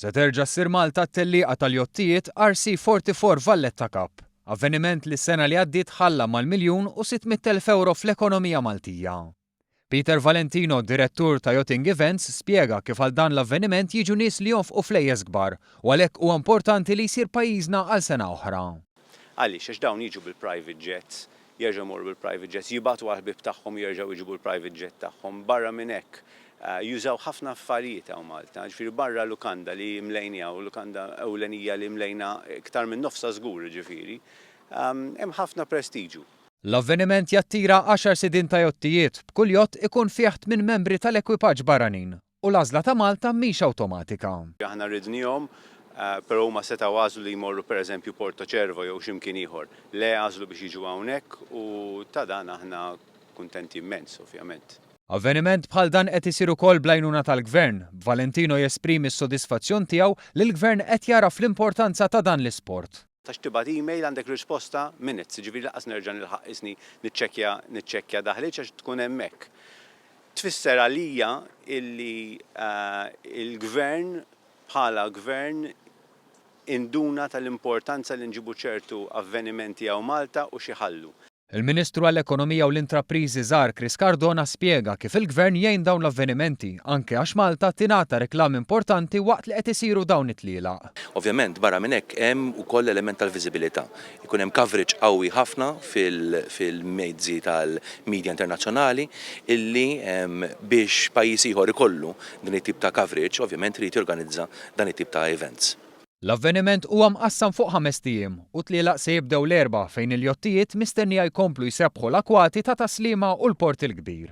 Se terġa' ssir Malta t-tellieqa tal-jottijiet RC44 Valletta Cup, avveniment li s-sena li għaddiet ħalla mal-1,600,000 ewro fl-ekonomija Maltija. Peter Valentino, direttur ta' Yachting Events, spjega kif għal dan l-avveniment jiġu nies li jonfqu flejjes kbar u għalhekk huwa importanti li jsir pajjiżna għal sena oħra. Għaliex? Għax dawn jiġu bil-private jets, jerġgħu jmorru bil-private jets, jibagħtu għall-ħbieb tagħhom u jerġgħu jġibu l-private jet tagħhom. Barra minn hekk, jużaw ħafna affarijiet hawn Malta. Ġifieri barra lukanda li mlejniha u lukanda ewlenija li mlejna iktar minn nofsha żgur ġifieri, hemm ħafna prestiġu. L-avveniment jattira għaxar sidien ta' jottijiet, b'kull jott ikun fih tmien membri tal-ekwipaġġ barranin. U l-għażla ta' Malta mhix awtomatika. Aħna ridniehom, però huma setgħu għażlu li jmorru pereżempju Porto Cervo jew xi mkien ieħor. Le, għażlu biex jiġu hawnhekk u ta' dan aħna kuntenti immens, ovvjament. Avveniment bħal dan qed isir ukoll bl-għajnuna tal-Gvern, b'Valentino jesprimi s-sodisfazzjon tiegħu li l-Gvern qed jagħraf l-importanza ta' dan l-isport. Għax tibgħat email għandek risposta minutes, jiġifieri lanqas nerġa' nilħaq qisni niċċekkja niċċekkja daħlitx għax tkun hemmhekk. Tfisser għalija illi l-Gvern bħala Gvern induna tal-importanza li nġibu ċertu avvenimenti hawn Malta u x'iħallu. Il-Ministru għall-Ekonomija u l-Intrapriżi Żgħar Chris Cardona spjega kif il-Gvern jgħin dawn l-avvenimenti anke għax Malta tingħata reklam importanti waqt li qed isiru dawn it-tlielaq. Ovvjament barra minn hekk hemm ukoll l-element tal-viżibilità. Ikun hemm coverage qawwi ħafna fil-mezzi tal-media internazzjonali illi biex pajjiż ieħor ikollu din it-tip ta' coverage ovvjament irid jorganizza dan it-tip ta' events. L-avveniment huwa mqassam fuq ħamest ijiem u t-tlielaq se jibdew l-Erbgħa fejn il-jottijiet mistennija jkomplu jsebbħu l-akwati ta' Tas-Sliema u l-Port il-Kbir.